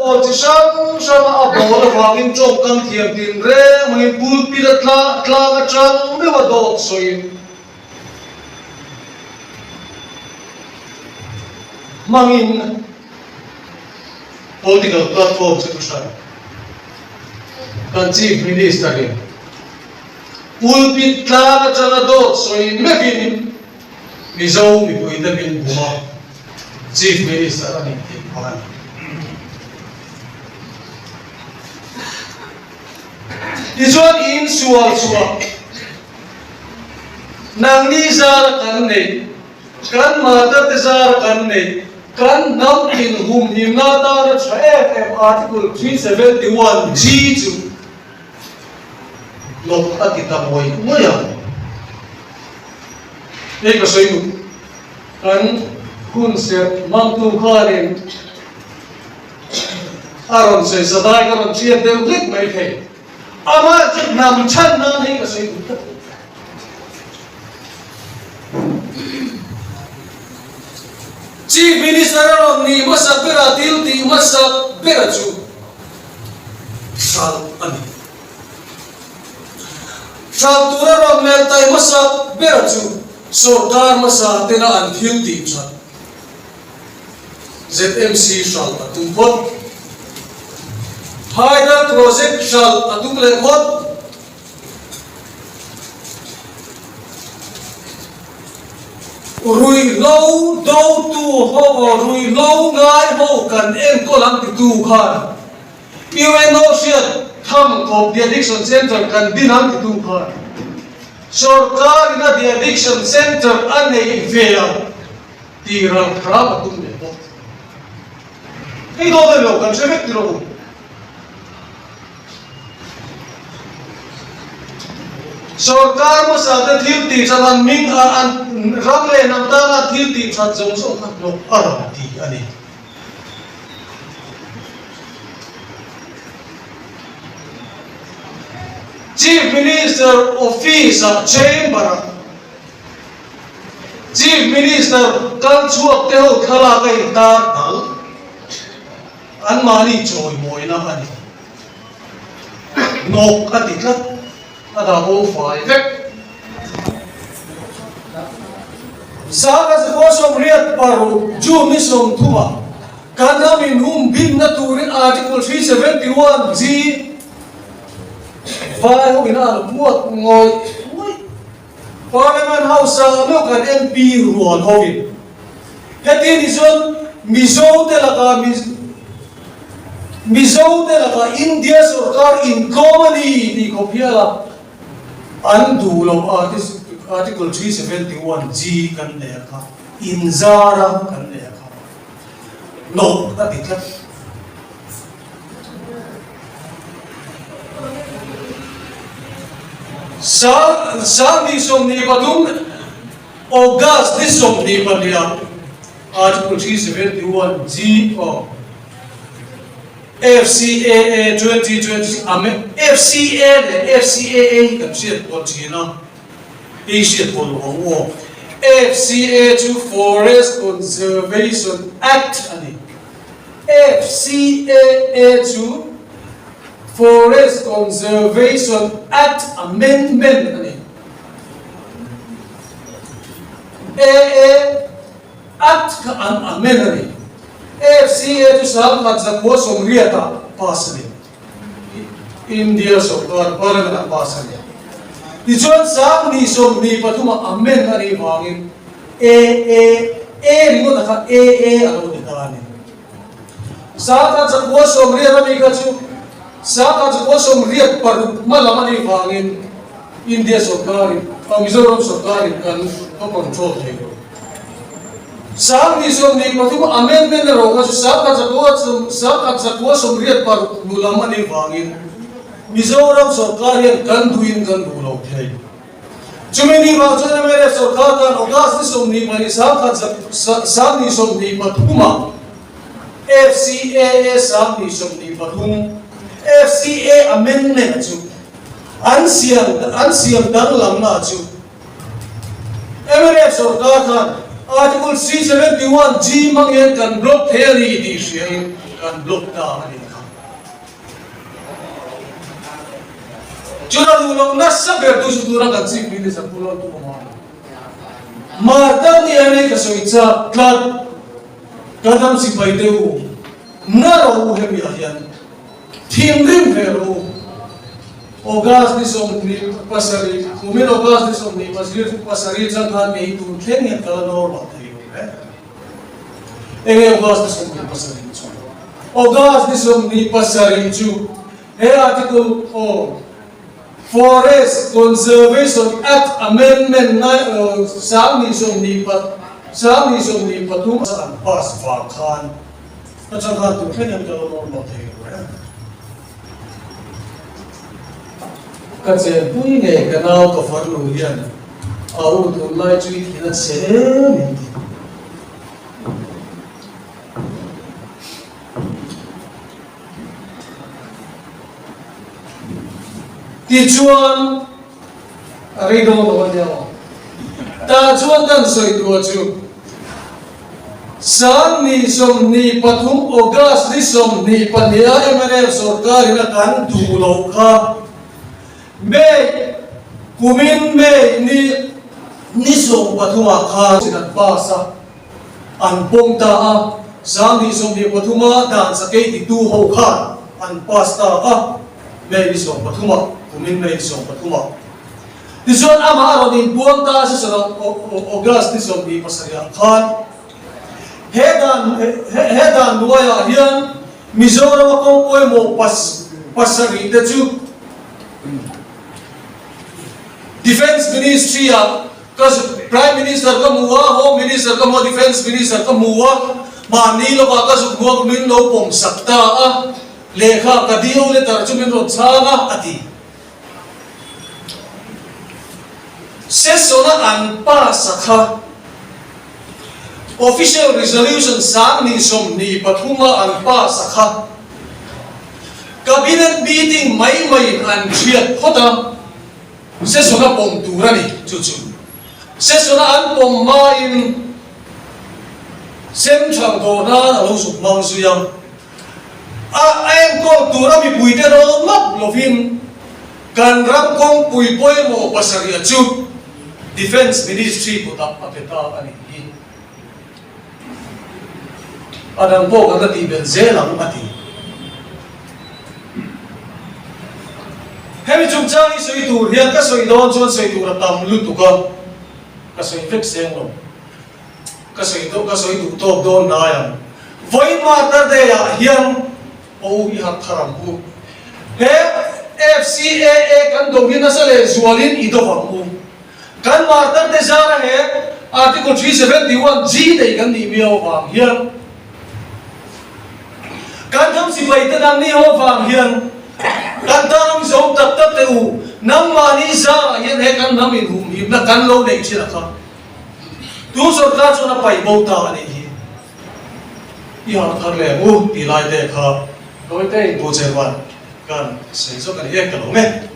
Pawl chi hrang hranga a bawl avangin tawngkam thiam tin reng hmangin pulpit a tlang atang meuh a dawt sawiin hmangin political platform chu thu hran kan Chief Minister in pulpit tlang atanga dawt sawi meuhin Mizo mipuite min bum a, Chief Minister a nih tih phah a ni. Tichuan insual chhuah nangni zara kan neih, kan mata te zara kan neih, kan hnam inhumhimna atana tha em em Article 371 G chu Lawk a ti ta ngawih ngawih a. Hei ka sawi duh, kan hun serh hmangtu khanin a rawn sawi zadai ka rawn hriat deuh hlek mai thei. Amah chu hnam chhan nan hei ka sawi duh tlat. Chief Minister a rawn nih hmasa bera thil tih hmasa bera chu Hralh a ni. Hralh tura rawn mel tai hmasa ber chu sorkar hmasa tena an thil tih that ZMC hralh a tum phawt. Hydel project hralh a tum leh phawt. Ruihhlo dotu ho aw ruihhlo ngai ho kan enkawl ang titu khan UNO hriat tham khawp The Addiction Centre kan din ang titu khan sorkar ina The Addiction Centre a neih ve ang tih ral hram a tum leh bawk. Hei dawt a ni lo kan hre vek tiro u. Sorkar hmasa te thil tih that an hming a an ram leh hnam tana an thil tih that zawng zawng kha hlawk a rawn ti a ni. Chief Minister Office ah Chamber ah Chief Minister kal chhuak te ho thlalak a intar dal. Anmahni chawimawina a ni. Nawk a ti tlat, a dah bo fai vek. Sanga Zakua 86 June ni 30 ah kan ram in hum binna turin Article 371 G vai ho in a an muat ngawih ngawih. Parliament House ah meuh kan MP rual ho in heti ni chuan Mizo te lakah Mizo te lakah India sorkar intlawm a ni tih khawp hial a an duh loh Article 371 G kan nei a kha inzar a kan nei a kha nawk a ti tlat. Sang ni 23 August ni 22 ah Article 371 G of FCAA 2026 Amend FCA leh FCAA hi kan hriat pawlh thin a, hei hriat pawlh lo ang aw. FCA chu Forest Conservation Act a ni. FCAA chu Forest Conservation Act Amendment a ni. AA Act kha an amend a ni. FCA chu 1980 ah pass a ni. India sorkar Parliament ah pass a ni. Tichuan 2023 ah amend a nih vangin AA A ringawt ah khan AA a lo ni ta a ni. 1980 ami kha chu 1986 hma lam a nih vangin India sorkarin Mizoram sorkarin kan control thei lo. 2023 amendment erawh kha chu 1986 hnu lam a nih vangin Mizoram sorkar hian kan duhin kan duh lo thei. Chumi ni vang chuan mnf sorkar khan August ni 22 2023 ah FCAA 2023 FCA amendment chu an siam an siam danglamna chu Mnf sorkar khan Article 371 G hmang hian kan block thei a ni tih hriain. kan block ta a nih kha. Chuna duh loh nasa ber tu chu tura kan Chief Minister Pu Laltuama a ni. Martar ni a nei ka sawi chak tlat, ka dam sipai te u, na ro u hemi ah hian thinrim ve ro u. August ni 27, kumin August ni 27 chang khan kei tun thleng hian ka la normal thei lo hle. Enge August ni 27 chu? August ni 27 chu he article aw Forest Conservation Act Amendment 2023 an pass vang khan a chang khan tun thleng hian ka la normal thei lo reng. Ka chenpui nge ka nau ka farnu hian a u tunlai chu i thin a chhe em em ti. Tichuan a rei dawn lo a nia aw. Tah chuan kan sawi tur chu 23 August ni 22 a mnf sorkar in a kan duh loh kha May kumin May ni ni 13 ah khan an pass a, an pawm ta a, 2023 a dan sakei titu ho khan an pass ta a, May ni 13 ah kumin May ni 13 ah. Tichuan amah a rawn inpuang ta a session August ni 27 ah khan he dan he dan hnuaiah hian Mizorama kawng pawimawh pasarih te chu Defence Ministry ah ka Prime Minister ka hmu a, Home Minister ka hmu a, Defence Minister ka hmu a, mahni lawkah ka zuk hmu a, min lo pawm sak ta a, lehkha ka DO letter chu min rawn chhang a, a ti. Session-a an pass a kha Official Resolution 2023-a an pass a kha Cabinet meeting mai maiin an hriat phawt a, Session-a pawm tur a ni chu chu. Session-a an pawm hmain Central dawrnan a lo zuk hmang zui a. A enkawl tura mipuite rawn map lovin kan ram kawngpui pawimawh pasarih chu Defence Ministry kutah a pe ta a nih hi. A dang pawh kan la tih belh zel ang a ti. Hemi chungchang hi sawi tur hian ka sawi dawn chuan sawi tur a tam lutuk a, ka sawi vek seng lo. Ka sawi tawh, ka sawi duh tawk dawn nai ang. Vawiin Martyr Day ah hian aw i harh thar ang u. He FCAA kan do hi nasa leh zualin i do ang u. Kan Martyr te zara he Article 371 G nei kan nih miau vang hian kan ram sipai te nang ni ho vang hian kan tan awm tak tak te u nangmahni zarah hian he kan ram inhumhimna kan lo neih thin a kha. Tu sorkar chuan a paih bo ta a nih hi. I harh thar leh ang u tih lai te kha Gawite in Pu Chairman kan sawi zawk a ni e ka lo nge.